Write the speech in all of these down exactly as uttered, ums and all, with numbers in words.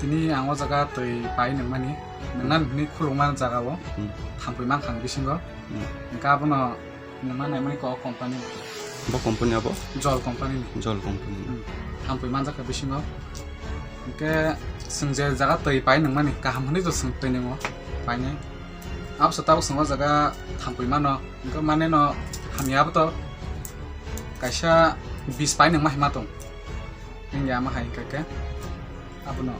Ni ang o jaga twi pai nangmani, nangna hwnwi khulukma jaga o Hmm. thampui mankha ang bisingo. Hmm. Hwnkhe abono nangna naimani kok company. Bo company abo? Jol company ni. Jol company ni. Hmm. Thampui manjakha bisingo. Hwnkhe chwng je jaga twi pai nangmani, kaham hwnwi to chwng twi nango painai. Absa tabuk chwng o jaga thampui mano, hwnkhe mane no hamya abo to kaisa bis pai nangma hima tong. Hwnkhe ama hai hwnkhe abono.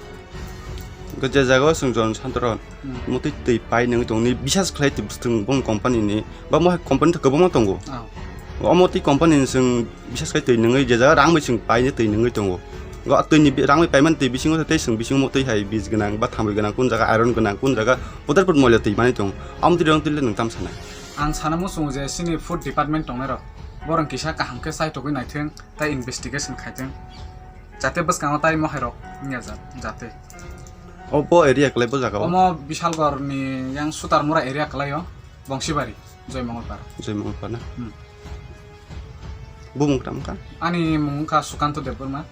Hwnkhe je jaga o chwng Jon Santoro Hmm. motwi twi pai nangwi tong ni bisas khlai twi bwswng bong company ni ba mo hai company to kwbangma tongo. Ah. Omo twi company ni chwng bisas khlai twi nangwi je jaga rang bai chwng pai ni twi nangwi tongo. Go twi ni bi-, rang bai paimani twi bisingo tei chwng bisingo motwi hai bis gwnang ba thamwi gwnang kun jaga iron gwnang kun jaga poder pot moila twi mani tong. Omo twi rong twi le nwng tam sana? Ang sana muchungo je chini food department tongnai rok borong kisa kaham khe chai togwi naithwng. Tai investigation khaitwng, jate bwskango tai mohairok wngya ja-, jate. O bo area kwlai bo jaga o? Omo Bishalgor ni yang Sutarmura area kwlai o, Bongsibari, Joymongolpar. Joymongolpar na? Hmm. Bumung tam kha? Ani mung wngkha Sukanto Debbarma.